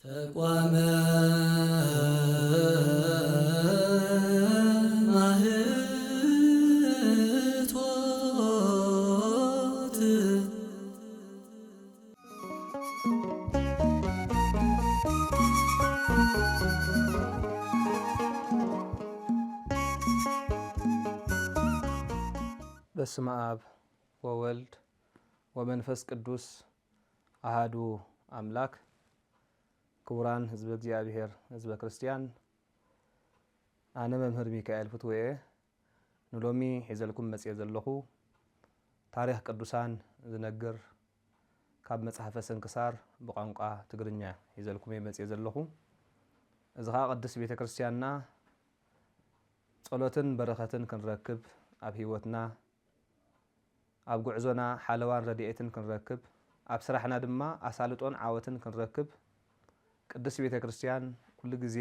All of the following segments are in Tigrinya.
ተቋመ ማህቶት። በስመ አብ ወወልድ ወመንፈስ ቅዱስ አሃዱ አምላክ። ክቡራን ህዝበ እግዚኣብሔር፣ ህዝበ ክርስቲያን፣ ኣነ መምህር ሚካኤል ፍትውየ ንሎሚ ሒዘልኩም መጽየ ዘለኹ ታሪኽ ቅዱሳን ዝነግር ካብ መጽሓፈ ስንክሳር ብቋንቋ ትግርኛ ሒዘልኩም እየ መጽየ ዘለኹ። እዚ ኸኣ ቅድስት ቤተ ክርስቲያንና ጸሎትን በረኸትን ክንረክብ፣ ኣብ ህይወትና ኣብ ጉዕዞና ሓለዋን ረድኤትን ክንረክብ፣ ኣብ ስራሕና ድማ ኣሳልጦን ዓወትን ክንረክብ፣ ቅድስት ቤተ ክርስቲያን ኩሉ ግዜ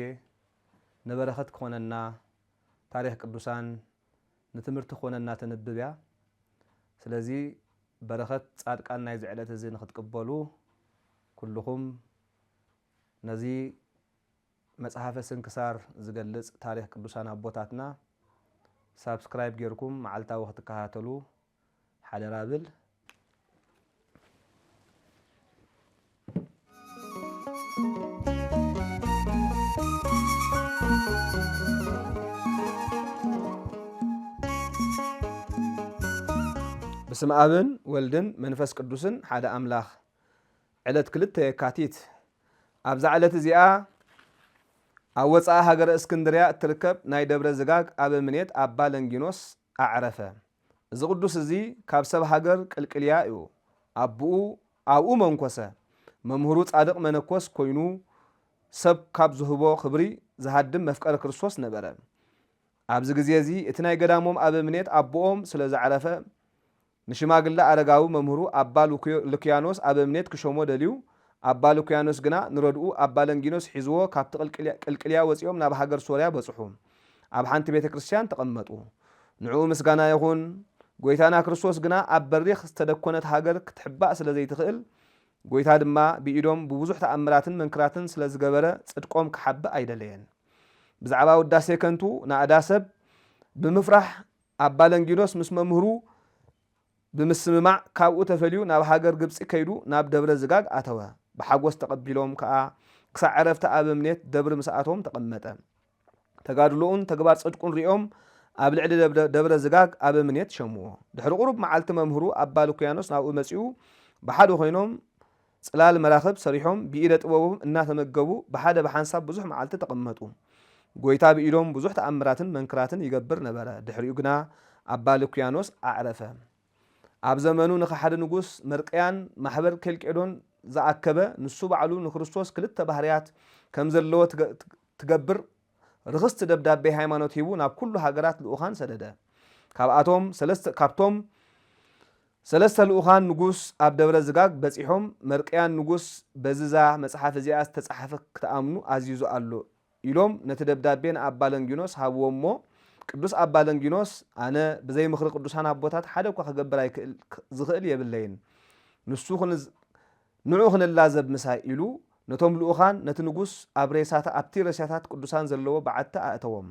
ንበረኸት ክኾነና፣ ታሪኽ ቅዱሳን ንትምህርቲ ክኾነና ተንብብ እያ። ስለዚ በረኸት ጻድቃን ናይዚ ዕለት እዚ ንኽትቅበሉ ኩልኹም ነዚ መጽሓፈ ስንክሳር ዝገልጽ ታሪኽ ቅዱሳን ኣቦታትና ሳብስክራይብ ጌርኩም መዓልታዊ ክትከታተሉ ሓደራ ብል። በስመ ኣብን ወልድን መንፈስ ቅዱስን ሓደ ኣምላኽ። ዕለት ክልተ የካቲት። ኣብዛ ዕለት እዚኣ ኣብ ወጻኢ ሃገረ እስክንድርያ እትርከብ ናይ ደብረ ዝጋግ ኣበምኔት ኣባ ለንጊኖስ ኣዕረፈ። እዚ ቅዱስ እዚ ካብ ሰብ ሃገር ቅልቅልያ እዩ። ኣቦኡ ኣብኡ መንኮሰ። መምህሩ ጻድቕ መነኮስ ኮይኑ ሰብ ካብ ዝህቦ ክብሪ ዝሃድም መፍቀሪ ክርስቶስ ነበረ። ኣብዚ ግዜ እዚ እቲ ናይ ገዳሞም ኣበምኔት ኣቦኦም ስለ ዘዕረፈ፣ ንሽማግለ ኣረጋዊ መምህሩ ኣባ ሉክዮ-፣ ሉክያኖስ ኣበምኔት ክሾሞ ደልዩ። ኣባ ሉክያኖስ ግና ንረድኡ ኣባ ለንጊኖስ ሒዝዎ ካብቲ ቅልቅልያ፣ ቅልቅልያ ወጺኦም ናብ ሃገር ሶርያ በጽሑ። ኣብ ሓንቲ ቤተ ክርስቲያን ተቐመጡ። ንዕኡ ምስጋና ይኹን። ጐይታና ክርስቶስ ግና ኣብ በሪኽ ዝተደኮነት ሃገር ክትሕባእ ስለ ዘይትኽእል፣ ጐይታ ድማ ብኢዶም ብብዙሕ ተኣምራትን መንክራትን ስለ ዝገበረ ጽድቆም ክሓብእ ኣይደለየን። ብዛዕባ ውዳሴ ከንቱ ናእዳ ሰብ ብምፍራሕ ኣባ ለንጊኖስ ምስ መምህሩ ብምስምማዕ ካብኡ ተፈልዩ ናብ ሃገር ግብጺ ከይዱ ናብ ደብረ ዝጋግ ኣተወ። ብሓጎስ ተቐቢሎም ከኣ ክሳዕ ዕረፍቲ ኣበምኔት ደብሪ ምስኣቶም ተቐመጠ። ተጋድሎኡን ተግባር ጽድቁን ሪኦም ኣብ ልዕሊ ደብረ፣ ደብረ ዝጋግ ኣበምኔት ሸምዎ። ድሕሪ ቁሩብ መዓልቲ መምህሩ ኣባ ልኩያኖስ ናብኡ መጺኡ ብሓደ ኮይኖም ጽላል መራኽብ ሰሪሖም ብኢደ ጥበቦም እናተመገቡ ብሓደ ብሓንሳብ ብዙሕ መዓልቲ ተቐመጡ። ጐይታ ብኢዶም ብዙሕ ተኣምራትን መንክራትን ይገብር ነበረ። ድሕሪኡ ግና ኣባ ልኩያኖስ ኣዕረፈ። ኣብ ዘመኑ ንኸሓዲ ንጉስ መርቅያን ማሕበር ኬልቄዶን ዝኣከበ፣ ንሱ ባዕሉ ንክርስቶስ ክልተ ባህርያት ከም ዘለዎ ትገ-፣ ትገብር ርኽስቲ ደብዳቤ ሃይማኖት ሂቡ ናብ ኩሉ ሃገራት ልኡኻን ሰደደ። ካብኣቶም ሰለስተ፣ ካብቶም ሰለስተ ልኡኻን ንጉስ ኣብ ደብረ ዝጋግ በጺሖም፣ መርቅያን ንጉስ በዚ እዛ መጽሓፍ እዚኣ ዝተጻሕፈ ክትኣምኑ ኣዚዙ ኣሎ ኢሎም ነቲ ደብዳቤ ንኣባ ለንጊኖስ ሃብዎ እሞ፣ ቅዱስ ኣባ ለንጊኖስ፣ ኣነ ብዘይ ምኽሪ ቅዱሳን ኣቦታት ሓደ እኳ ክገብር ኣይክእል፣ ዝኽእል የብለይን። ንሱ ክንዝ-፣ ንዑ ክንላዘብ ምሳይ ኢሉ ነቶም ልኡኻን ነቲ ንጉስ ኣብ ሬሳታ-፣ ኣብቲ ሬሳታት ቅዱሳን ዘለዎ በዓቲ ኣእተዎም።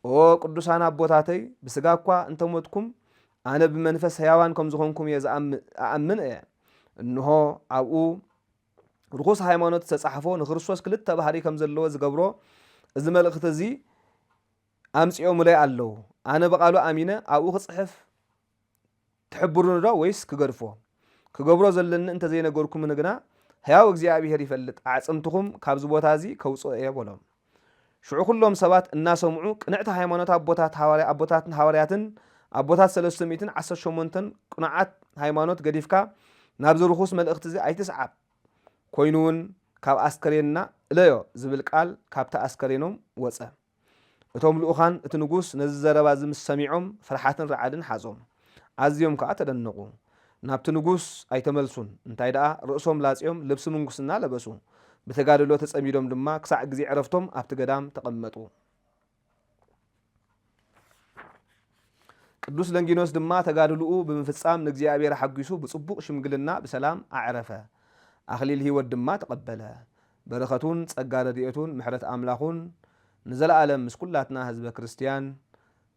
ኦ ቅዱሳን ኣቦታተይ፣ ብስጋ እኳ እንተሞትኩም፣ ኣነ ብመንፈስ ሕያዋን ከም ዝኾንኩም እየ ዝኣም-፣ እኣምን እየ። እንሆ ኣብኡ ርኹስ ሃይማኖት ዝተጻሕፎ ንክርስቶስ ክልተ ባህሪ ከም ዘለዎ ዝገብሮ እዚ መልእኽቲ እዚ ኣምጺኦምለይ ኣለዉ። ኣነ ብቓሉ ኣሚነ ኣብኡ ክጽሕፍ ትሕብሩኒ ዶ ወይስ ክገድፎ? ክገብሮ ዘለኒ እንተ ዘይነገርኩምኒ ግና፣ ሕያው እግዚኣብሄር ይፈልጥ፣ ኣዕጽምትኹም ካብዚ ቦታ እዚ ከውጽኦ እየ በሎም። ሽዑ ኩሎም ሰባት እናሰምዑ፣ ቅንዕቲ ሃይማኖት ኣቦታት ሃዋርያ-፣ ኣቦታትን ሃዋርያትን፣ ኣቦታት ሰለስተ ሚእትን ዓሰርተ ሸሞንተን ቅኑዓት ሃይማኖት ገዲፍካ፣ ናብዚ ርኹስ መልእኽቲ እዚ ኣይትስዓብ። ኮይኑ እውን ካብ ኣስከሬንና እለዮ ዝብል ቃል ካብቲ ኣስከሬኖም ወጸ። እቶም ልኡኻን እቲ ንጉስ ነዚ ዘረባ እዚ ምስ ሰሚዖም ፍርሓትን ረዓድን ሓዞም። ኣዝዮም ከኣ ተደነቑ። ናብቲ ንጉስ ኣይተመልሱን፣ እንታይ ደኣ ርእሶም ላጽዮም ልብሲ ምንኩስና ለበሱ። ብተጋድሎ ተጸሚዶም ድማ ክሳዕ ግዜ ዕረፍቶም ኣብቲ ገዳም ተቐመጡ። ቅዱስ ለንጊኖስ ድማ ተጋድልኡ ብምፍጻም ንእግዚኣብሔር ኣሐጒሱ ብጽቡቕ ሽምግልና ብሰላም ኣዕረፈ። ኣኽሊል ሕይወት ድማ ተቐበለ። በረኸቱን ጸጋ ረድኤቱን ምሕረት ኣምላኹን ንዘለዓለም ምስ ኩላትና ህዝበ ክርስትያን፣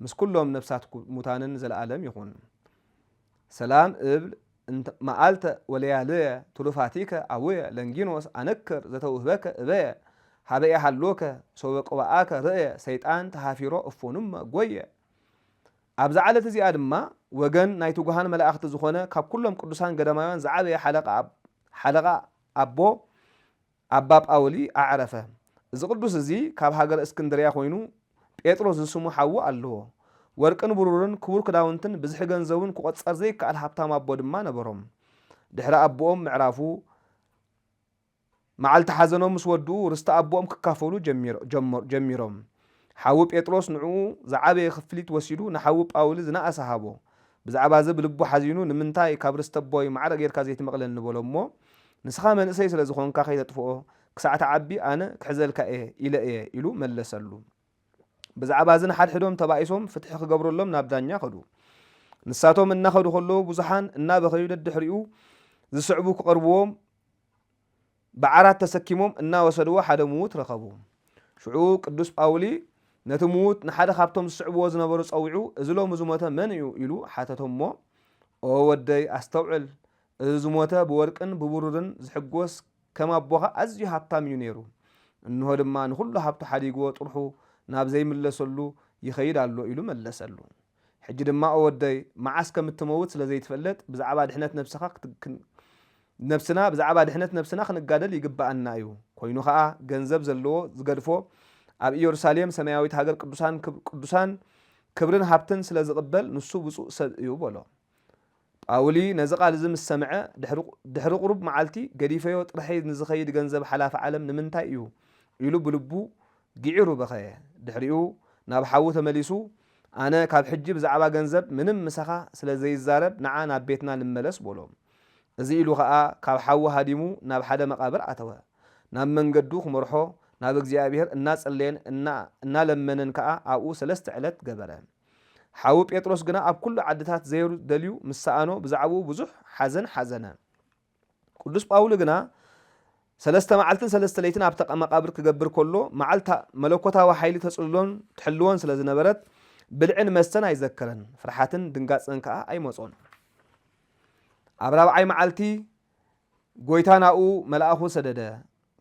ምስ ኩሎም ነፍሳት ኩ-፣ ሙታንን ዘለዓለም ይኹን። ሰላም እብል እንተ መዓልተ ወለያልየ ትሩፋቲከ ኣቡየ ለንጊኖስ ኣነክር ዘተውህበከ እበየ ሃበየ ሃሎከ ሶበ ቅባኣከ ርእየ ሰይጣን ተሃፊሮ እፎኑመ ጎየ። ኣብዛ ዕለት እዚኣ ድማ ወገን ናይ ትጉሃን መላእኽቲ ዝኾነ ካብ ኩሎም ቅዱሳን ገዳማውያን ዝዓበየ ሓለቓ ኣብ-፣ ሓለቓ ኣቦ ኣባ ጳውሊ ኣዕረፈ። እዚ ቅዱስ እዚ ካብ ሃገረ እስክንድርያ ኮይኑ ጴጥሮስ ዝስሙ ሓዉ ኣለዎ። ወርቅን ብሩርን ክቡር ክዳውንትን ብዝሒ ገንዘቡን ክቖጸር ዘይከኣል ሃብታም ኣቦ ድማ ነበሮም። ድሕሪ ኣቦኦም ምዕራፉ መዓልቲ ሓዘኖም ምስ ወድኡ ርስቲ ኣቦኦም ክካፈሉ ጀሚሮ-፣ ጀመ-፣ ጀሚሮም። ሓዉ ጴጥሮስ ንዕኡ ዝዓበየ ክፍሊት ወሲዱ ንሓዉ ጳውሊ ዝነኣሰ ሃቦ። ብዛዕባ እዚ ብልቡ ሓዚኑ፣ "ንምንታይ ካብ ርስቲ ኣቦይ ማዕረ ጌርካ ዘይትመቕለኒ?" በሎ እሞ፣ "ንስኻ መንእሰይ ስለ ዝኾንካ ከይተጥፍኦ፣ ክሳዕ ትዓቢ ኣነ ክሕዘልካ እየ ኢለ እየ" ኢሉ መለሰሉ። ብዛዕባ እዚ ንሓድሕዶም ተባኢሶም ፍትሒ ክገብረሎም ናብ ዳኛ ከዱ። ንሳቶም እናኸዱ ከለዉ ብዙሓን እናበኸዩ ደድሕሪኡ ዝስዕቡ ክቐርብዎም ብዓራት ተሰኪሞም እናወሰድዎ ሓደ ምዉት ረኸቡ። ሽዑ ቅዱስ ጳውሊ ነቲ ምዉት ንሓደ ካብቶም ዝስዕብዎ ዝነበሩ ጸዊዑ፣ "እዚ ሎሚ ዝሞተ መን እዩ?" ኢሉ ሓተቶ እሞ፣ "ኦ ወደይ ኣስተውዕል፣ እዚ ዝሞተ ብወርቅን ብብሩርን ዝሕጎስ ከም ኣቦኻ ኣዝዩ ሃብታም እዩ ነይሩ። እንሆ ድማ ንኹሉ ሃብቱ ሓዲግዎ ጥርሑ ናብ ዘይምለሰሉ ይኸይድ ኣሎ" ኢሉ መለሰሉ። ሕጂ ድማ "ኦ ወደይ፣ መዓስ ከም እትመውት ስለ ዘይትፈልጥ፣ ብዛዕባ ድሕነት ነብስኻ ክት-፣ ክን-፣ ነብስና፣ ብዛዕባ ድሕነት ነብስና ክንጋደል ይግብኣና እዩ። ኮይኑ ኸኣ፣ ገንዘብ ዘለዎ ዝገድፎ፣ ኣብ ኢየሩሳሌም ሰማያዊት ሃገር ቅዱሳን ክብ-፣ ቅዱሳን ክብርን ሃብትን ስለ ዝቕበል፣ ንሱ ብፁዕ ሰብ እዩ" በሎ። ጳውሊ ነዚ ቃል እዚ ምስ ሰምዐ፣ ድሕሪ፣ ድሕሪ ቁሩብ መዓልቲ፣ "ገዲፈዮ ጥርሐይ ንዝኸይድ ገንዘብ ሓላፊ ዓለም ንምንታይ እዩ?" ኢሉ ብልቡ ግዒሩ በኸየ። ድሕሪኡ ናብ ሓዉ ተመሊሱ፣ "ኣነ ካብ ሕጂ ብዛዕባ ገንዘብ ምንም ምሳኻ ስለ ዘይዛረብ፣ ንዓ ናብ ቤትና ንመለስ" በሎ። እዚ ኢሉ ኸኣ ካብ ሓዉ ሃዲሙ ናብ ሓደ መቓብር ኣተወ። ናብ መንገዱ ክመርሖ ናብ እግዚኣብሔር እናጸለየን እና-፣ እናለመነን ከኣ ኣብኡ ሰለስተ ዕለት ገበረ። ሓዉ ጴጥሮስ ግና ኣብ ኩሉ ዓድታት ዘይሩ ደልዩ ምስ ሰኣኖ ብዛዕባኡ ብዙሕ ሓዘን ሓዘነ። ቅዱስ ጳውሊ ግና ሰለስተ መዓልትን ሰለስተ ለይትን ኣብ ተቐ-፣ መቓብር ክገብር ከሎ፣ መዓልታ መለኮታዊ ሓይሊ ተጽልሎን ትሕልዎን ስለ ዝነበረት፣ ብልዕን መስተን ኣይዘከረን፣ ፍርሓትን ድንጋጸን ከኣ ኣይመጾን። ኣብ ራብዓይ መዓልቲ፣ ጐይታ ናብኡ መልኣኹ ሰደደ።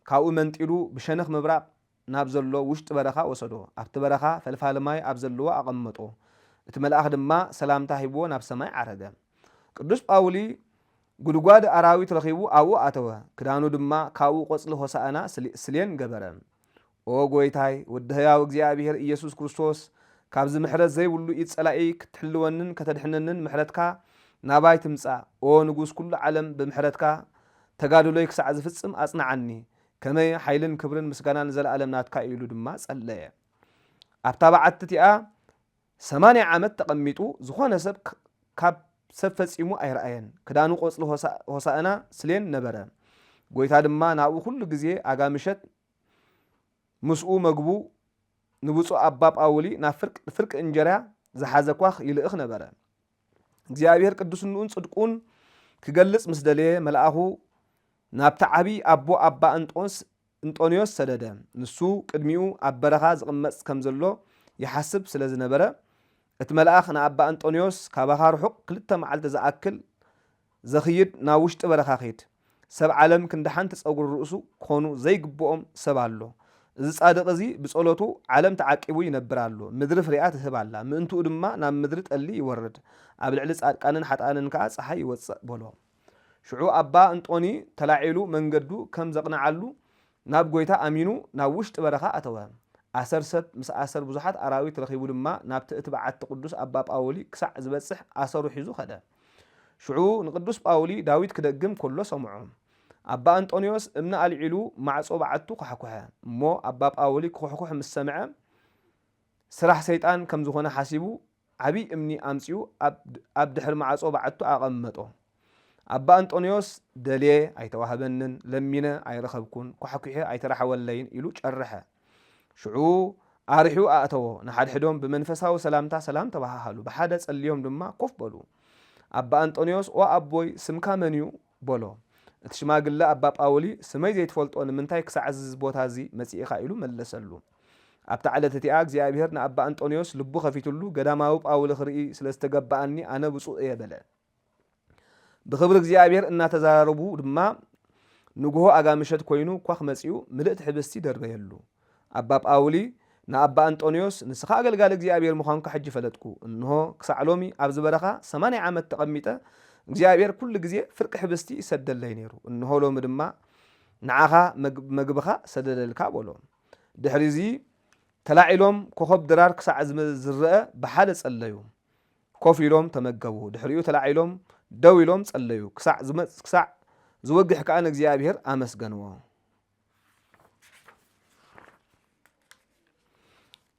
ካብኡ መንጢሉ ብሸነኽ ምብራቕ ናብ ዘሎ ውሽጢ በረኻ ወሰዶ። ኣብቲ በረኻ ፈልፋሊ ማይ ኣብ ዘለዎ ኣቐመጦ። እቲ መልኣኽ ድማ ሰላምታ ሂብዎ ናብ ሰማይ ዓረገ። ቅዱስ ጳውሊ ጉድጓድ ኣራዊት ረኺቡ ኣብኡ ኣተወ። ክዳኑ ድማ ካብኡ ቆጽሊ ሆሳዕና ስል-፣ ስሌን ገበረ። ኦ ጐይታይ፣ ወዲ ህያው እግዚኣብሔር ኢየሱስ ክርስቶስ፣ ካብዚ ምሕረት ዘይብሉ ኢድ ጸላኢ ክትሕልወንን ከተድሕነንን ምሕረትካ ናባይ ትምጻእ። ኦ ንጉስ ኩሉ ዓለም፣ ብምሕረትካ ተጋድሎይ ክሳዕ ዝፍጽም ኣጽንዓኒ። ከመይ ሓይልን ክብርን ምስጋናን ንዘለኣለም ናትካ እዩ ኢሉ ድማ ጸለየ። ኣብታ በዓቲ እቲኣ ሰማንያ ዓመት ተቐሚጡ፣ ዝኾነ ሰብ ክ-፣ ካብ ሰብ ፈጺሙ ኣይረኣየን። ክዳኑ ቆጽሊ ሆሳ-፣ ሆሳእና ስሌን ነበረ። ጐይታ ድማ ናብኡ ኩሉ ግዜ ኣጋ ምሸት ምስኡ መግቡ ንብፁዕ ኣባ ጳውሊ ናብ ፍርቅ-፣ ፍርቂ እንጀራ ዝሓዘ ኳኽ ይልእኽ ነበረ። እግዚኣብሔር ቅዱስንኡን ጽድቁን ክገልጽ ምስ ደለየ፣ መልኣኹ ናብቲ ዓቢ ኣቦ ኣባ እንጦንስ-፣ እንጦንዮስ ሰደደ። ንሱ ቅድሚኡ ኣብ በረኻ ዝቕመጥ ከም ዘሎ ይሓስብ ስለ ዝነበረ፣ እቲ መልኣኽ ንኣባ እንጦንዮስ፣ "ካባኻ ርሑቕ ክልተ መዓልቲ ዝኣክል ዘኽይድ ናብ ውሽጢ በረኻ ኺድ። ሰብ ዓለም ክንዲ ሓንቲ ጸጉሪ ርእሱ ክኾኑ ዘይግብኦም ሰብ ኣሎ። እዚ ጻድቕ እዚ ብጸሎቱ ዓለም ተዓቂቡ ይነብር ኣሎ። ምድሪ ፍሬኣ ትህብ ኣላ። ምእንትኡ ድማ ናብ ምድሪ ጠሊ ይወርድ። ኣብ ልዕሊ ጻድቃንን ሓጥኣንን ከኣ ጸሓይ ይወጽእ" በሎ። ሽዑ ኣባ እንጦኒ ተላዒሉ መንገዱ ከም ዘቕንዓሉ ናብ ጐይታ ኣሚኑ ናብ ውሽጢ በረኻ ኣተወ። ኣሰር ሰብ ምስ ኣሰር ብዙሓት ኣራዊት ረኺቡ ድማ ናብቲ እቲ በዓቲ ቅዱስ ኣባ ጳውሊ ክሳዕ ዝበጽሕ ኣሰሩ ሒዙ ኸደ። ሽዑ ንቅዱስ ጳውሊ ዳዊት ክደግም ከሎ ሰምዖ። ኣባ ኣንጦንዮስ እምኒ ኣልዒሉ ማዕጾ በዓቱ ኳሕኩሐ። እሞ ኣባ ጳውሊ ክኹሕኩሕ ምስ ሰምዐ፣ ስራሕ ሰይጣን ከም ዝኾነ ሓሲቡ፣ ዓብዪ እምኒ ኣምጺኡ ኣብ፣ ኣብ ድሕሪ ማዕጾ በዓቱ ኣቐመጦ። ኣባ ኣንጦንዮስ፣ "ደልየ ኣይተዋህበንን፣ ለሚነ ኣይረኸብኩን፣ ኳሕኲሐ ኣይተራሕወለይን" ኢሉ ጨርሐ። ሽዑ ኣርሒቑ ኣእተዎ። ንሓድሕዶም ብመንፈሳዊ ሰላምታ ሰላም ተባሃሃሉ። ብሓደ ጸልዮም ድማ ኮፍ በሉ። ኣባ ኣንጦንዮስ፣ "ኦ ኣቦይ፣ ስምካ መን እዩ?" በሎ። እቲ ሽማግለ ኣባ ጳውሊ፣ "ስመይ ዘይትፈልጦ ንምንታይ ክሳዕ እዚ ቦታ እዚ መጺእኻ?" ኢሉ መለሰሉ። ኣብታ ዕለት እቲኣ እግዚኣብሔር ንኣባ ኣንጦንዮስ ልቡ ከፊትሉ፣ ገዳማዊ ጳውሊ ክርኢ ስለ ዝተገባኣኒ ኣነ ብፁእ እየ በለ። ብኽብሪ እግዚኣብሔር እናተዘራረቡ ድማ ንግሆ ኣጋ ምሸት ኮይኑ ኳኽ መጺኡ ምልእቲ ሕብስቲ ደርበየሉ። ኣባ ጳውሊ ንኣባ ኣንጦንዮስ፣ "ንስኻ ኣገልጋሊ እግዚኣብሔር ምዃንካ ሕጂ ፈለጥኩ። እንሆ ክሳዕ ሎሚ ኣብዚ በረኻ ሰማንያ ዓመት ተቐሚጠ እግዚኣብሔር ኩሉ ግዜ ፍርቂ ሕብስቲ ይሰደለይ ነይሩ። እንሆ ሎሚ ድማ ንዓኻ መግ-፣ መግብኻ ሰደደልካ" በሎ። ድሕሪ እዚ ተላዒሎም ኮኸብ ድራር ክሳዕ ዝም-፣ ዝረአ ብሓደ ጸለዩ። ኮፍ ኢሎም ተመገቡ። ድሕሪኡ ተላዒሎም ደው ኢሎም ጸለዩ። ክሳዕ ዝመጽ-፣ ክሳዕ ዝወግሕ ከኣ ንእግዚኣብሔር ኣመስገንዎ።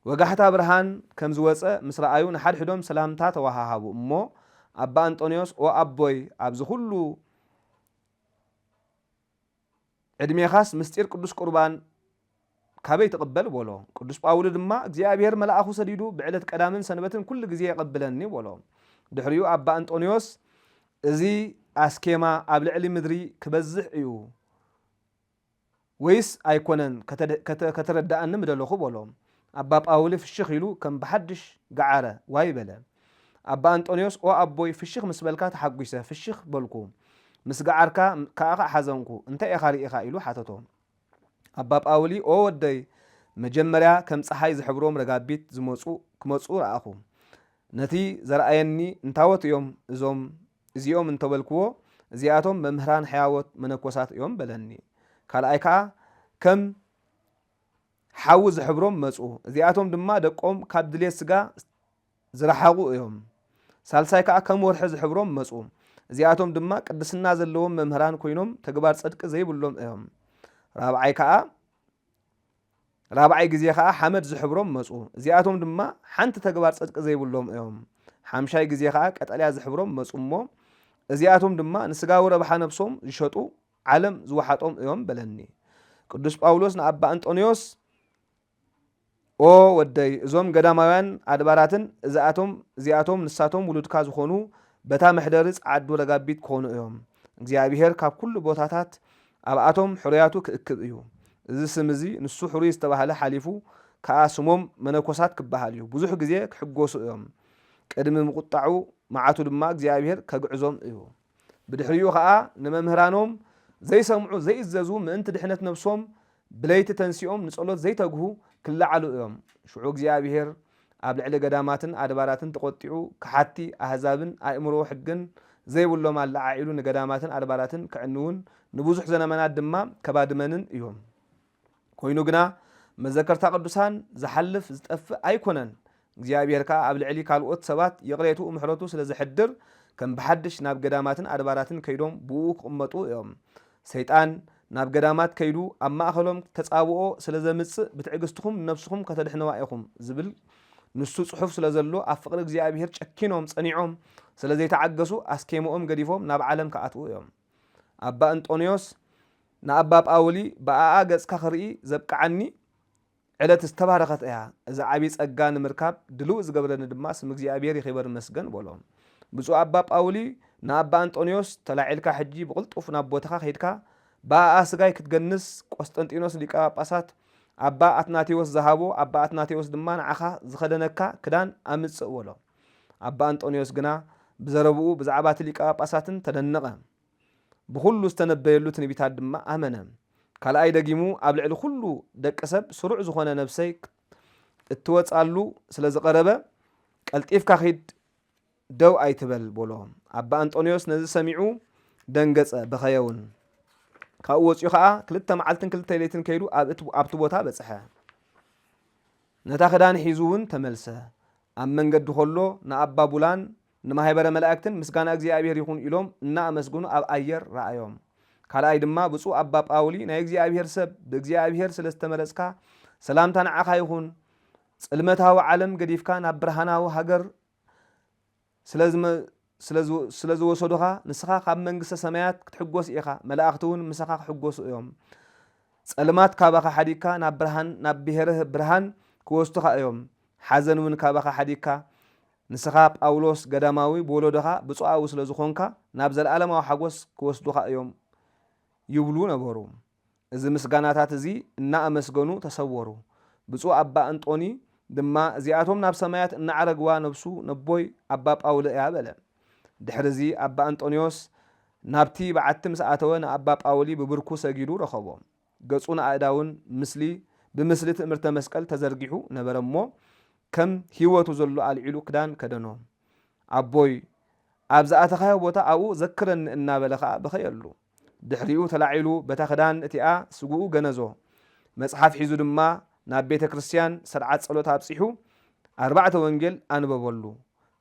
ወጋሕታ ብርሃን ከም ዝወጸ ምስ ረኣዩ ንሓድሕዶም ሰላምታ ተወሃሃቡ። እሞ ኣባ ኣንጦንዮስ፣ "ኦ ኣቦይ፣ ኣብዚ ኩሉ ዕድሜኻስ ምስጢር ቅዱስ ቁርባን ካበይ ትቕበል?" በሎ። ቅዱስ ጳውሊ ድማ፣ "እግዚኣብሔር መልኣኹ ሰዲዱ ብዕለት ቀዳምን ሰንበትን ኩሉ ግዜ የቐብለኒ" በሎ። ድሕሪኡ ኣባ ኣንጦንዮስ፣ "እዚ ኣስኬማ ኣብ ልዕሊ ምድሪ ክበዝሕ እዩ ወይስ ኣይኮነን? ከተደ-፣ ከተ-፣ ከተረድኣኒ ምደለኹ" በሎ። ኣባ ጳውሊ ፍሽኽ ኢሉ ከም ብሓድሽ ገዓረ፣ ዋይ በለ። ኣባ ኣንጦንዮስ፣ "ኦ ኣቦይ፣ ፍሽኽ ምስ በልካ ተሓጒሰ፣ ፍሽኽ በልኩ፣ ምስ ገዓርካ ከኣ ሓዘንኩ፣ እንታይ ኢኻ ርኢኻ?" ኢሉ ሓተቶ። ኣባ ጳውሊ፣ "ኦ ወደይ፣ መጀመርያ ከም ጸሓይ ዝሕብሮም ረጋቢት ዝመጹ፣ ክመጹ ረኣኹ። ነቲ ዘርኣየኒ፣ እንታዎት እዮም እዞም፣ እዚኦም?" እንተበልክዎ፣ "እዚኣቶም መምህራን ሕያዎት መነኮሳት እዮም" በለኒ። ካልኣይ ከኣ፣ "ከም ሓዊ ዝሕብሮም መጹ፣ እዚኣቶም ድማ ደቆም ካብ ድሌት ስጋ ዝረሓቑ እዮም። ሳልሳይ ከኣ ከም ወርሒ ዝሕብሮም መጹ፣ እዚኣቶም ድማ ቅድስና ዘለዎም መምህራን ኮይኖም ተግባር ጽድቂ ዘይብሎም እዮም። ራብዓይ ከኣ፣ ራብዓይ ግዜ ከኣ ሓመድ ዝሕብሮም መጹ፣ እዚኣቶም ድማ ሓንቲ ተግባር ጽድቂ ዘይብሎም እዮም። ሓምሻይ ግዜ ከኣ ቀጠልያ ዝሕብሮም መጹ እሞ፣ እዚኣቶም ድማ ንስጋዊ ረብሓ ነብሶም ዝሸጡ ዓለም ዝወሓጦም እዮም" በለኒ። ቅዱስ ጳውሎስ ንኣባ ኣንጦንዮስ፣ "ኦ ወደይ፣ እዞም ገዳማውያን ኣድባራትን እዚኣቶም፣ እዚኣቶም ንሳቶም ውሉድካ ዝኾኑ በታ መሕደሪ ጸዓዱ ረጋቢት ክኾኑ እዮም። እግዚኣብሔር ካብ ኩሉ ቦታታት ኣብኣቶም ሕሩያቱ ክእክብ እዩ። እዚ ስም እዚ ንሱ ሕሩይ ዝተባህለ ሓሊፉ ከኣ ስሞም መነኮሳት ክበሃል እዩ። ብዙሕ ግዜ ክሕጎሱ እዮም። ቅድሚ ምቁጣዑ መዓቱ ድማ እግዚኣብሔር ከግዕዞም እዩ። ብድሕሪኡ ኸኣ ንመምህራኖም ዘይሰምዑ፣ ዘይእዘዙ፣ ምእንቲ ድሕነት ነብሶም ብለይቲ ተንሲኦም ንጸሎት ዘይተግሁ ክለዓሉ እዮም። ሽዑ እግዚኣብሔር ኣብ ልዕሊ ገዳማትን ኣድባራትን ተቖጢዑ ክሓቲ፣ ኣህዛብን ኣእምሮ ሕግን ዘይብሎም ኣለዓዒሉ ንገዳማትን ኣድባራትን ከዕንውን ንብዙሕ ዘመናት ድማ ከባድመንን እዮም። ኮይኑ ግና መዘከርታ ቅዱሳን ዝሓልፍ ዝጠፍእ ኣይኮነን። እግዚኣብሔር ከኣ ኣብ ልዕሊ ካልኦት ሰባት ይቕሬትኡ ምሕረቱ ስለ ዘሕድር፣ ከም ብሓድሽ ናብ ገዳማትን ኣድባራትን ከይዶም ብኡ ክቕመጡ እዮም። ሰይጣን ናብ ገዳማት ከይዱ ኣብ ማእከሎም ተጻብኦ ስለ ዘምጽእ፣ ብትዕግስትኹም ንነብስኹም ከተድሕንዋ ኢኹም ዝብል ንሱ ጽሑፍ ስለ ዘሎ፣ ኣብ ፍቕሪ እግዚኣብሔር ጨኪኖም ጸኒዖም ስለ ዘይተዓገሱ፣ ኣስኬምኦም ገዲፎም ናብ ዓለም ክኣትዉ እዮም። ኣባ እንጦንዮስ ንኣባ ጳውሊ፣ "ብኣኣ ገጽካ ክርኢ ዘብቅዓኒ ዕለት ዝተባረኸት እያ። እዚ ዓቢ ጸጋ ንምርካብ ድልው ዝገብረኒ ድማ ስም እግዚኣብሔር ይኺበር ይመስገን" በሎ። ብፁዕ ኣባ ጳውሊ ንኣባ ኣንጦንዮስ፣ "ተላዒልካ ሕጂ ብቕልጡፍ ናብ ቦታኻ ከይድካ፣ ብኣኣ ስጋይ ክትገንስ፣ ቆስጠንጢኖስ ሊቀ ጳጳሳት ኣባ ኣትናቴዎስ ዝሃቦ፣ ኣባ ኣትናቴዎስ ድማ ንዓኻ ዝኸደነካ ክዳን ኣምጽእ" በሎ። ኣባ ኣንጦንዮስ ግና ብዘረብኡ ብዛዕባ እቲ ሊቀ ጳጳሳትን ተደነቐ። ብኹሉ ዝተነበየሉ ትንቢታት ድማ ኣመነ። ካልኣይ ደጊሙ፣ "ኣብ ልዕሊ ኩሉ ደቂ ሰብ ስሩዕ ዝኾነ ነብሰይ እትወጻሉ ስለ ዝቐረበ፣ ቀልጢፍካ ኺድ፣ ደው ኣይትበል" በሎ። ኣባ ኣንጦንዮስ ነዚ ሰሚዑ ደንገጸ፣ በኸየ እውን። ካብኡ ወጺኡ ኸኣ ክልተ መዓልትን ክልተ ለይትን ከይዱ ኣብ እት-፣ ኣብቲ ቦታ በጽሐ። ነታ ክዳን ሒዙ እውን ተመልሰ። ኣብ መንገዲ ኸሎ ንኣባ ቡላን ንማህበረ መላእክትን "ምስጋና እግዚኣብሔር ይኹን" ኢሎም እናኣመስግኑ ኣብ ኣየር ረኣዮም። ካልኣይ ድማ፣ "ብፁዕ ኣባ ጳውሊ፣ ናይ እግዚኣብሔር ሰብ፣ ብእግዚኣብሔር ስለ ዝተመረጽካ፣ ሰላምታ ንዓኻ ይኹን። ጽልመታዊ ዓለም ገዲፍካ ናብ ብርሃናዊ ሃገር ስለ ዝመ-፣ ስለ ዝወ-፣ ስለ ዝወሰዱኻ፣ ንስኻ ካብ መንግስተ ሰማያት ክትሕጎስ ኢኻ፣ መላእኽቲ እውን ምሳኻ ክሕጎሱ እዮም። ጸልማት ካባኻ ሓዲግካ ናብ ብርሃን፣ ናብ ብሔረ ብርሃን ክወስዱኻ እዮም። ሓዘን እውን ካባኻ ሓዲግካ፣ ንስኻ ጳውሎስ ገዳማዊ ብወለዶኻ ብፁዓዊ ስለ ዝኾንካ፣ ናብ ዘለኣለማዊ ሓጎስ ክወስዱኻ እዮም" ይብሉ ነበሩ። እዚ ምስጋናታት እዚ እናኣመስገኑ ተሰወሩ። ብፁዕ ኣባ እንጦኒ ድማ እዚኣቶም ናብ ሰማያት እናዓረግዋ ነብሱ ነቦይ ኣባ ጳውሊ እያ በለ። ድሕርዚ ኣባ እንጦንዮስ ናብቲ በዓቲ ምስ ኣተወ ንኣባ ጳውሊ ብብርኩ ሰጊዱ ረኸቦ። ገጹን ኣእዳውን ምስሊ ብምስሊ ትእምርተ መስቀል ተዘርጊሑ ነበረ እሞ ከም ህይወቱ ዘሎ ኣልዒሉ ክዳን ከደኖ። ኣቦይ ኣብ ዝኣተኻዮ ቦታ ኣብኡ ዘክረኒ እናበለ ኸዓ በኸየሉ። ድሕሪኡ ተላዒሉ በታ ክዳን እቲኣ ስግኡ ገነዞ። መጽሓፍ ሒዙ ድማ ናብ ቤተ ክርስቲያን ስርዓት ጸሎት ኣብጺሑ ኣርባዕተ ወንጌል ኣንበበሉ።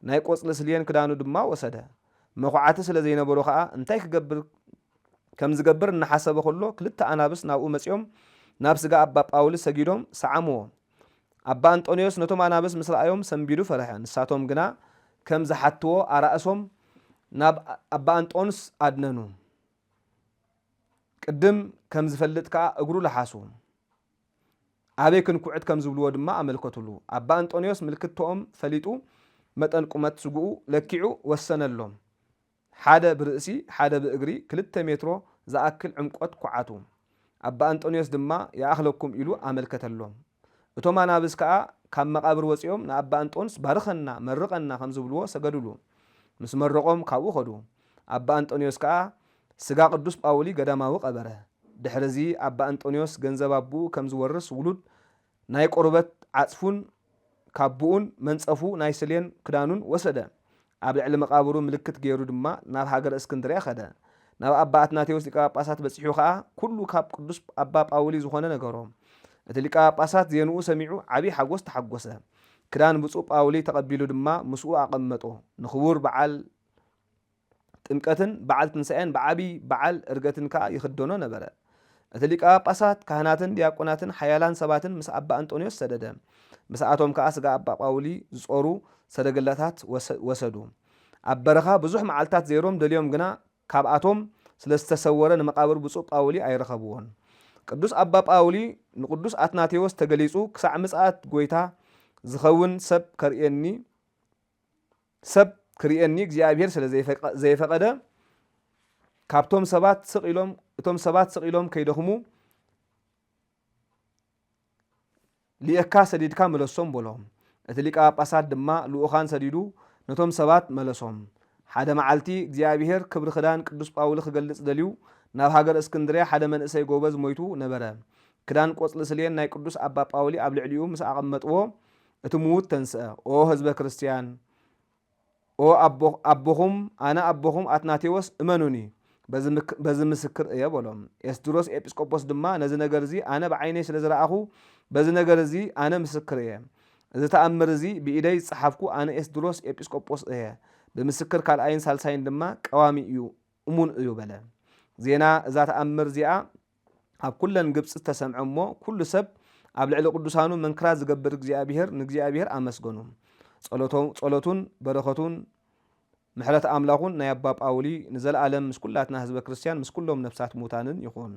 ናይ ቆጽሊ ስልየን ክዳኑ ድማ ወሰደ። መኹዓቲ ስለ ዘይነበሮ ኸዓ እንታይ ክገብር ከም ዝገብር እናሓሰበ ከሎ ክልተ ኣናብስ ናብኡ መጺኦም ናብ ስጋ ኣባ ጳውሊ ሰጊዶም ሰዓምዎ። ኣባ ኣንጦንዮስ ነቶም ኣናብስ ምስ ረኣዮም ሰንቢዱ ፈርሐ። ንሳቶም ግና ከም ዝሓትዎ ኣራእሶም ናብ ኣባ ኣንጦንስ ኣድነኑ። ቅድም ከም ዝፈልጥ ከኣ እግሩ ለሓሱ። ኣበይ ክንኩዕት ከም ዝብልዎ ድማ ኣመልከቱሉ። ኣባ ኣንጦንዮስ ምልክትኦም ፈሊጡ መጠን ቁመት ስግኡ ለኪዑ ወሰነሎም። ሓደ ብርእሲ ሓደ ብእግሪ ክልተ ሜትሮ ዝኣክል ዕምቆት ኩዓቱ። ኣባ ኣንጦንዮስ ድማ ይኣኽለኩም ኢሉ ኣመልከተሎም። እቶም ኣናብስ ከኣ ካብ መቓብር ወጺኦም ንኣባ ኣንጦንስ ባርኸና መርቐና ከም ዝብልዎ ሰገዱሉ። ምስ መረቖም ካብኡ ኸዱ። ኣባ ኣንጦንዮስ ከኣ ስጋ ቅዱስ ጳውሊ ገዳማዊ ቀበረ። ድሕርዚ ኣባ ኣንጦንዮስ ገንዘብ ኣቦኡ ከም ዝወርስ ውሉድ ናይ ቆርበት ዓጽፉን ካቡኡን መንጸፉ ናይ ስሌን ክዳኑን ወሰደ። ኣብ ልዕሊ መቓብሩ ምልክት ገይሩ ድማ ናብ ሃገረ እስክንድርያ ኸደ። ናብ ኣባ ኣትናቴዎስ ሊቀ ጳጳሳት በጺሑ ኸኣ ኩሉ ካብ ቅዱስ ኣባ ጳውሊ ዝኾነ ነገሮ። እቲ ሊቀ ጳጳሳት ዜንኡ ሰሚዑ ዓቢ ሓጎስ ተሓጎሰ። ክዳን ብፁዕ ጳውሊ ተቐቢሉ ድማ ምስኡ ኣቐመጦ። ንኽቡር በዓል ጥምቀትን በዓል ትንሳኤን ብዓቢ በዓል እርገትን ከኣ ይኽደኖ ነበረ። እቲ ሊቀ ጳጳሳት ካህናትን ዲያቆናትን ሓያላን ሰባትን ምስ ኣባ ኣንጦንዮስ ሰደደ። ምስኣቶም ከኣ ስጋ ኣባ ጳውሊ ዝጾሩ ሰደገላታት ወሰ-፣ ወሰዱ። ኣብ በረኻ ብዙሕ መዓልታት ዘይሮም ደልዮም ግና ካብኣቶም ስለ ዝተሰወረ ንመቓብር ብፁዕ ጳውሊ ኣይረኸብዎን። ቅዱስ ኣባ ጳውሊ ንቅዱስ ኣትናቴዎስ ተገሊጹ ክሳዕ ምጽኣት ጎይታ ዝኸውን ሰብ ከርእየኒ ሰብ ክርእየኒ እግዚኣብሔር ስለ ዘይፈቀ-፣ ዘይፈቀደ ካብቶም ሰባት ስቕ ኢሎም፣ እቶም ሰባት ስቕ ኢሎም ከይደኽሙ ልእካ ሰዲድካ ምለሶም በሎ። እቲ ሊቀ ጳጳሳት ድማ ልኡኻን ሰዲዱ ነቶም ሰባት መለሶም። ሓደ መዓልቲ እግዚኣብሔር ክብሪ ክዳን ቅዱስ ጳውሊ ክገልጽ ደልዩ ናብ ሃገር እስክንድርያ ሓደ መንእሰይ ጎበዝ ሞይቱ ነበረ። ክዳን ቆጽሊ ስሌን ናይ ቅዱስ ኣባ ጳውሊ ኣብ ልዕሊኡ ምስ ኣቐመጥዎ እቲ ምዉት ተንስአ። ኦ ህዝበ ክርስትያን፣ ኦ ኣቦ-፣ ኣቦኹም፣ ኣነ ኣቦኹም ኣትናቴዎስ እመኑኒ፣ በዚ ምክ-፣ በዚ ምስክር እየ በሎም። ኤስድሮስ ኤጲስቆጶስ ድማ ነዚ ነገር እዚ ኣነ ብዓይነይ ስለ ዝረኣኹ በዚ ነገር እዚ ኣነ ምስክር እየ። እዚ ተኣምር እዚ ብኢደይ ዝጸሓፍኩ ኣነ ኤስድሮስ ኤጲስቆጶስ እየ። ብምስክር ካልኣይን ሳልሳይን ድማ ቀዋሚ እዩ፣ እሙን እዩ በለ። ዜና እዛ ተኣምር እዚኣ ኣብ ኩለን ግብጺ ዝተሰምዐ እሞ ኩሉ ሰብ ኣብ ልዕሊ ቅዱሳኑ መንክራት ዝገብር እግዚኣብሔር ንእግዚኣብሔር ኣመስገኑ። ጸሎቶ-፣ ጸሎቱን በረኸቱን ምሕረት ኣምላኹን ናይ ኣባ ጳውሊ ንዘለኣለም ምስ ኩላትና ህዝበ ክርስትያን ምስ ኩሎም ነፍሳት ሙታንን ይኹን።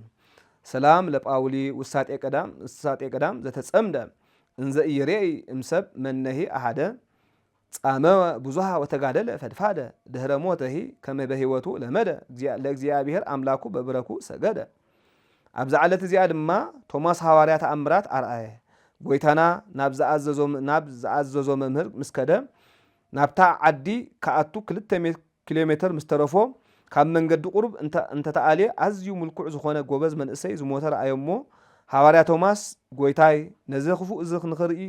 ሰላም ለጳውሊ ውሳጤ ቀዳም፣ ውሳጤ ቀዳም ዘተጸምደ እንዘ ኢይሬኢ እምሰብ መነሂ ኣሃደ ጻመወ ብዙሃ ወተጋደለ ፈድፋደ ድህረ ሞተሂ ከመ በህይወቱ ለመደ እግዚኣ-፣ ለእግዚኣብሔር ኣምላኩ በብረኩ ሰገደ። ኣብዛ ዕለት እዚኣ ድማ ቶማስ ሃዋርያ ተኣምራት ኣርኣየ። ጎይታና ናብ ዝኣዘዞ ም-፣ ናብ ዝኣዘዞ መምህር ምስ ከደ፣ ናብታ ዓዲ ክኣቱ ክልተ ሜ-፣ ኪሎ ሜተር ምስ ተረፎ፣ ካብ መንገዲ ቁሩብ እንተ-፣ እንተተኣልየ ኣዝዩ ምልኩዕ ዝኾነ ጎበዝ መንእሰይ ዝሞተ ረኣዮ እሞ፣ ሃዋርያ ቶማስ፣ ጎይታይ፣ ነዚ ክፉእ እዚ ንኽርኢ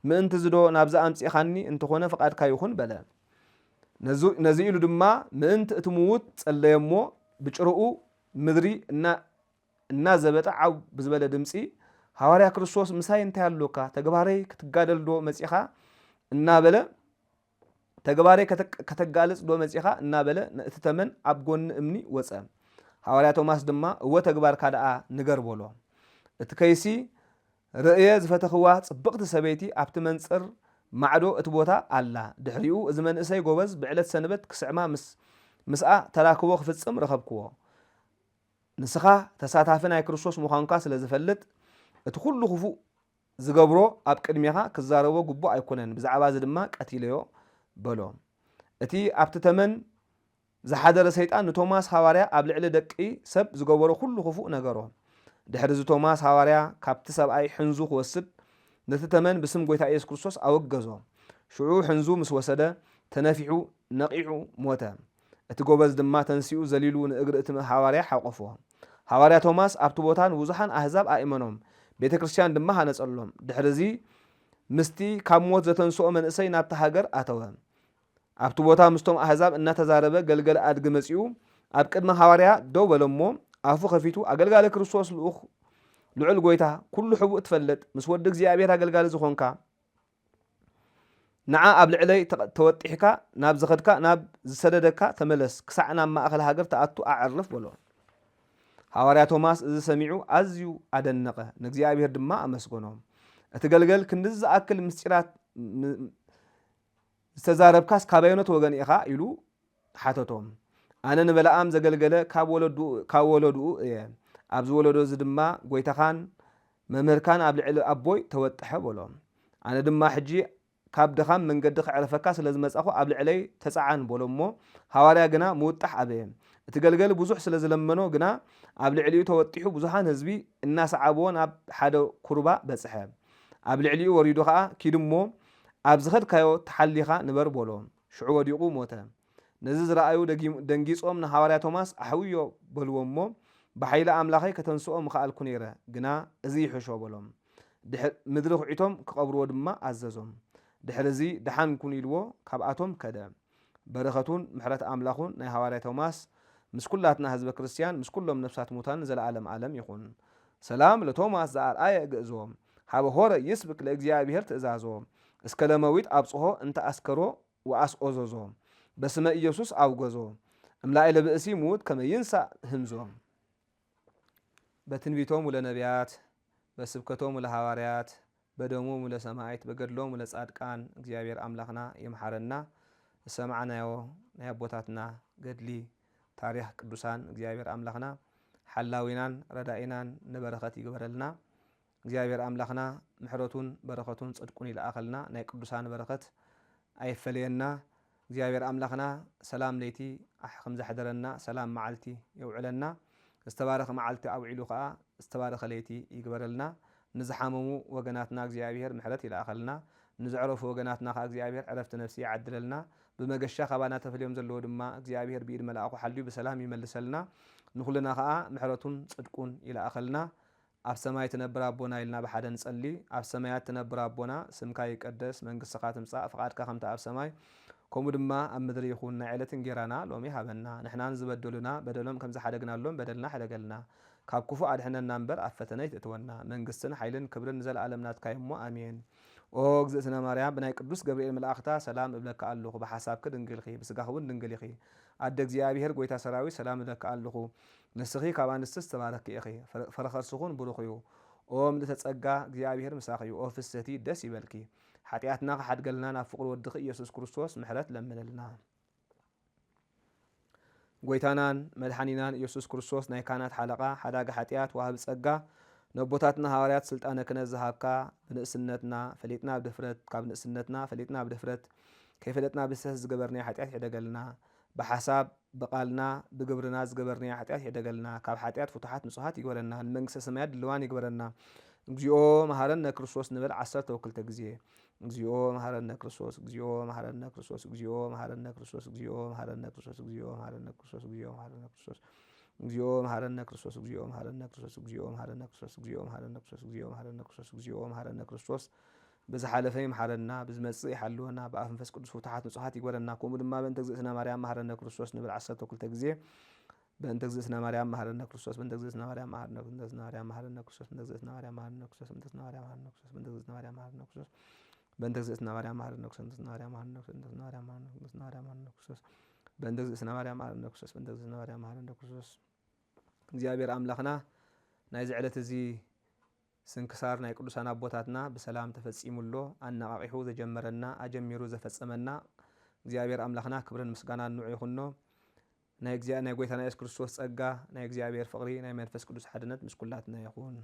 ምእንቲ ዝዶ ናብዚ ኣምጺእኻኒ እንተኾነ ፍቓድካ ይኹን በለ። ነዙ-፣ ነዚ ኢሉ ድማ ምእንቲ እቲ ምዉት ጸለየ እሞ ብጭርኡ ምድሪ እና-፣ እናዘበጠ ዓው ብዝበለ ድምጺ፣ ሃዋርያ ክርስቶስ ምሳይ እንታይ ኣሎካ? ተግባረይ ክትጋደል ዶ መጺኻ? እናበለ፣ ተግባረይ ከተ-፣ ከተጋልጽ ዶ መጺኻ? እናበለ ነቲ ተመን ኣብ ጎኒ እምኒ ወጸ። ሃዋርያ ቶማስ ድማ እወ ተግባርካ ደኣ ንገር በሎ። እቲ ከይሲ ርእየ ዝፈተኽዋ ጽብቕቲ ሰበይቲ ኣብቲ መንጽር ማዕዶ እቲ ቦታ ኣላ። ድሕሪኡ፣ እዚ መንእሰይ ጎበዝ ብዕለት ሰንበት ክስዕማ ምስ፣ ምስኣ ተራክቦ ክፍጽም ረኸብክዎ። ንስኻ ተሳታፊ ናይ ክርስቶስ ምዃንካ ስለ ዝፈልጥ፣ እቲ ኩሉ ክፉእ ዝገብሮ ኣብ ቅድሜኻ ክዛረቦ ግቡእ ኣይኮነን። ብዛዕባ እዚ ድማ ቀቲለዮ በሎ። እቲ ኣብቲ ተመን ዝሓደረ ሰይጣን ንቶማስ ሃዋርያ ኣብ ልዕሊ ደቂ ሰብ ዝገበሮ ኩሉ ክፉእ ነገሮ። ድሕሪ እዚ ቶማስ ሃዋርያ ካብቲ ሰብኣይ ሕንዙ ክወስድ ነቲ ተመን ብስም ጐይታ ኢየሱስ ክርስቶስ ኣወገዞ። ሽዑ ሕንዙ ምስ ወሰደ ተነፊሑ ነቒዑ ሞተ። እቲ ጎበዝ ድማ ተንሲኡ ዘሊሉ ንእግሪ እቲ ሃዋርያ ሓቆፎ። ሃዋርያ ቶማስ ኣብቲ ቦታ ንብዙሓን ኣህዛብ ኣእመኖም፣ ቤተ ክርስቲያን ድማ ሃነጸሎም። ድሕሪ እዚ ምስቲ ካብ ሞት ዘተንስኦ መንእሰይ ናብቲ ሃገር ኣተወ። ኣብቲ ቦታ ምስቶም ኣህዛብ እናተዛረበ ገልገል ኣድጊ መጺኡ ኣብ ቅድሚ ሃዋርያ ደው በለ እሞ ኣፉ ከፊቱ ኣገልጋሊ ክርስቶስ ልኡኽ ልዑል ጐይታ ኩሉ ሕቡእ ትፈልጥ ምስ ወዲ እግዚኣብሔር ኣገልጋሊ ዝኾንካ ንዓ ኣብ ልዕለይ ተወጢሕካ ናብ ዝኸድካ ናብ ዝሰደደካ ተመለስ ክሳዕ ናብ ማእኸል ሃገር ትኣቱ ኣዕርፍ በሎ። ሃዋርያ ቶማስ እዚ ሰሚዑ ኣዝዩ ኣደነቐ፣ ንእግዚኣብሔር ድማ ኣመስገኖ። እቲ ገልገል ክንድዚ ዝኣክል ምስጢራት ዝተዛረብካስ ካበየኖት ወገን ኢኻ ኢሉ ሓተቶም። ኣነ ንበለኣም ዘገልገለ ካብ ወለድኡ እየ። ኣብዚ ወለዶ እዚ ድማ ጐይታኻን መምህርካን ኣብ ልዕሊ ኣቦይ ተወጠሐ በሎ። ኣነ ድማ ሕጂ ካብ ድኻም መንገዲ ከዕርፈካ ስለ ዝመጻኹ ኣብ ልዕለይ ተጻዓን በሎ እሞ ሃዋርያ ግና ምውጣሕ ኣበየ። እቲ ገልገል ብዙሕ ስለ ዝለመኖ ግና ኣብ ልዕሊኡ ተወጢሑ ብዙሓን ህዝቢ እናሰዓብዎ ናብ ሓደ ኩርባ በጽሐ። ኣብ ልዕሊኡ ወሪዱ ኸኣ ኪድ እሞ ኣብ ዝኸድካዮ ተሓሊኻ ንበር በሎ። ሽዑ ወዲቑ ሞተ። ነዚ ዝረኣዩ ደንጊጾም ንሃዋርያ ቶማስ ኣሕውዮ በልዎ እሞ ብሓይሊ ኣምላኸይ ከተንስኦ ምኸኣልኩ ነይረ፣ ግና እዚ ይሕሾ በሎም። ምድሪ ኹዒቶም ክቐብርዎ ድማ ኣዘዞም። ድሕሪ እዚ ደሓን ኩን ኢልዎ ካብኣቶም ከደ። በረኸቱን ምሕረት ኣምላኹን ናይ ሃዋርያ ቶማስ ምስ ኩላትና ህዝበ ክርስቲያን ምስ ኩሎም ነፍሳት ሙታን ንዘለዓለም ዓለም ይኹን። ሰላም ለቶማስ ዘኣርኣየ ግእዞ ሀበ ሆረ ይስብክ ለእግዚኣብሔር ትእዛዞ እስከ ለመዊት ኣብጽሖ እንተ ኣስከሮ ወኣስኦዞዞ በስመ ኢየሱስ ኣውገዞ እምላእለ ብእሲ ምዉት ከመ ይንሳእ ህምዞ። በትንቢቶም ውለ ነቢያት፣ በስብከቶም ውለ ሃዋርያት፣ በደሞም ውለ ሰማይት፣ በገድሎም ውለ ጻድቃን እግዚኣብሔር ኣምላኽና ይምሓረና። ዝሰማዕናዮ ናይ ኣቦታትና ገድሊ ታሪኽ ቅዱሳን እግዚኣብሔር ኣምላኽና ሓላዊናን ረዳኢናን ንበረኸት ይግበረልና። እግዚኣብሔር ኣምላኽና ምሕረቱን በረኸቱን ጽድቁን ይልኣኸልና። ናይ ቅዱሳን በረኸት ኣይፈለየና። እግዚኣብሔር ኣምላኽና ሰላም ለይቲ ኣሕ-፣ ከም ዘሕደረና ሰላም መዓልቲ የውዕለና። ዝተባረኸ መዓልቲ ኣውዒሉ ኸኣ ዝተባረኸ ለይቲ ይግበረልና። ንዝሓመሙ ወገናትና እግዚኣብሔር ምሕረት ይልኣኸልና። ንዘዕረፉ ወገናትና ኸኣ እግዚኣብሔር ዕረፍቲ ነፍሲ ይዓድለልና። ብመገሻ ካባና ተፈልዮም ዘለዉ ድማ እግዚኣብሔር ብኢድ መልኣኹ ሓልዩ ብሰላም ይመልሰልና። ንኹልና ኸኣ ምሕረቱን ጽድቁን ይልኣኸልና። ኣብ ሰማይ ትነብር ኣቦና ኢልና ብሓደ ንጸሊ። ኣብ ሰማያት ትነብር ኣቦና፣ ስምካ ይቀደስ፣ መንግስትኻ ትምጻእ፣ ፍቓድካ ከምቲ ኣብ ሰማይ፣ ከምኡ ድማ ኣብ ምድሪ ይኹን። ናይ ዕለት እንጌራና ሎሚ ሃበና። ንሕና ንዝበደሉና በደሎም ከም ዝሓደግናሎም በደልና ሕደገልና። ካብ ክፉእ ኣድሕነና እምበር ኣብ ፈተነ ኣይትእትወና። መንግስትን ሓይልን ክብርን ንዘለኣለም ናትካ እዩ እሞ፣ ኣሜን። ኦ እግዝእትነ ማርያም፣ ብናይ ቅዱስ ገብርኤል መልኣኽታ ሰላም እብለካ ኣለኹ። ብሓሳብኪ ድንግል ኢኺ፣ ብስጋኺ እውን ድንግል ኢኺ። ኣደ እግዚኣብሔር፣ ጐይታ ሰራዊት፣ ሰላም እብለካ ኣለኹ። ንስኺ ካብ ኣንስቲ ዝተባረኽኪ ኢኺ፣ ፍረ፣ ፍረ ከርስኺ እውን ብሩኽ እዩ። ኦ ምልእተ ጸጋ፣ እግዚኣብሔር ምሳኺ እዩ። ኦ ፍስህቲ፣ ደስ ይበልኪ። ሓጢኣትና ክሓድገልና ናብ ፍቕሪ ወድኺ ኢየሱስ ክርስቶስ ምሕረት ለምንልና። ጐይታናን መድሓኒናን ኢየሱስ ክርስቶስ፣ ናይ ካህናት ሓለቓ፣ ሓዳጊ ሓጢኣት፣ ወሃቢ ጸጋ፣ ነቦታትና ሃዋርያት ስልጣነ ክህነት ዝሃብካ፣ ብንእስነትና ፈሊጥና ብድፍረት፣ ካብ ንእስነትና ፈሊጥና ብድፍረት፣ ከይፈለጥና ብስህተት ዝገበርናዮ ሓጢኣት ይሕደገልና። ብሓሳብ፣ ብቓልና፣ ብግብርና ዝገበርናዮ ሓጢኣት ይሕደገልና። ካብ ሓጢኣት ፍቱሓት ንጹሃት ይግበረና። ንመንግስተ ሰማያት ድልዋን ይግበረና። እግዚኦ መሐረነ ክርስቶስ ንበል ዓሰርተ ወክልተ ግዜ። እግዚኦ መሐረነ ክርስቶስ፣ እግዚኦ መሐረነ ክርስቶስ፣ እግዚኦ መሐረነ ክርስቶስ፣ እግዚኦ መሐረነ ክርስቶስ፣ እግዚኦ መሐረነ ክርስቶስ፣ እግዚኦ መሐረነ ክርስቶስ፣ እግዚኦ መሐረነ ክርስቶስ፣ እግዚኦ መሐረነ ክርስቶስ፣ እግዚኦ መሐረነ ክርስቶስ፣ እግዚኦ መሐረነ ክርስቶስ፣ እግዚኦ መሐረነ ክርስቶስ፣ እግዚኦ መሐረነ ክርስቶስ። ብዝሓለፈ ይምሓረና፣ ብዝመጽእ ይሓልወና፣ ብኣፍ መንፈስ ቅዱስ ፍቱሓት ንጹሃት ይግበረና። ከምኡ ድማ በእንተ እግዝእትነ ማርያም መሐረነ ክርስቶስ ንብል ዓሰርተ ክልተ ግዜ። በእንተ እግዝእትነ ማርያም መሐረነ ክርስቶስ፣ በእንተ እግዝእትነ ማርያም መሐረነ፣ በእንተ እግዝእትነ ማርያም መሐረነ ክርስቶስ፣ በእንተ እግዝእትነ ማርያም መሐረነ ክርስቶስ፣ በእንተ እግዝእትነ ማርያም መሐረነ ክርስቶስ፣ በእንተ እግዝእትነ ማርያም መሐረነ ክርስቶስ፣ በእንተ እግዝእትነ ማርያም መሐረነ ክርስቶስ፣ በእንተ እግዝእትነ ማርያም መሐረነ ክርስቶስ፣ በእንተ እግዝእትነ ማርያም መሐረነ ክርስቶስ። እግዚኣብሔር ኣምላኽና ናይዚ ዕለት እዚ ስንክሳር ናይ ቅዱሳን ኣቦታትና ብሰላም ተፈጺሙ ኣሎ። ኣነቓቒሑ ዘጀመረና፣ ኣጀሚሩ ዘፈጸመና እግዚኣብሔር ኣምላኽና ክብርን ምስጋናን ንዑ ይኹኖ። ናይ እግዚኣብሔር፣ ናይ ጐይታና የሱስ ክርስቶስ ጸጋ፣ ናይ እግዚኣብሔር ፍቕሪ፣ ናይ መንፈስ ቅዱስ ሓድነት ምስ ኩላትና ይኹን።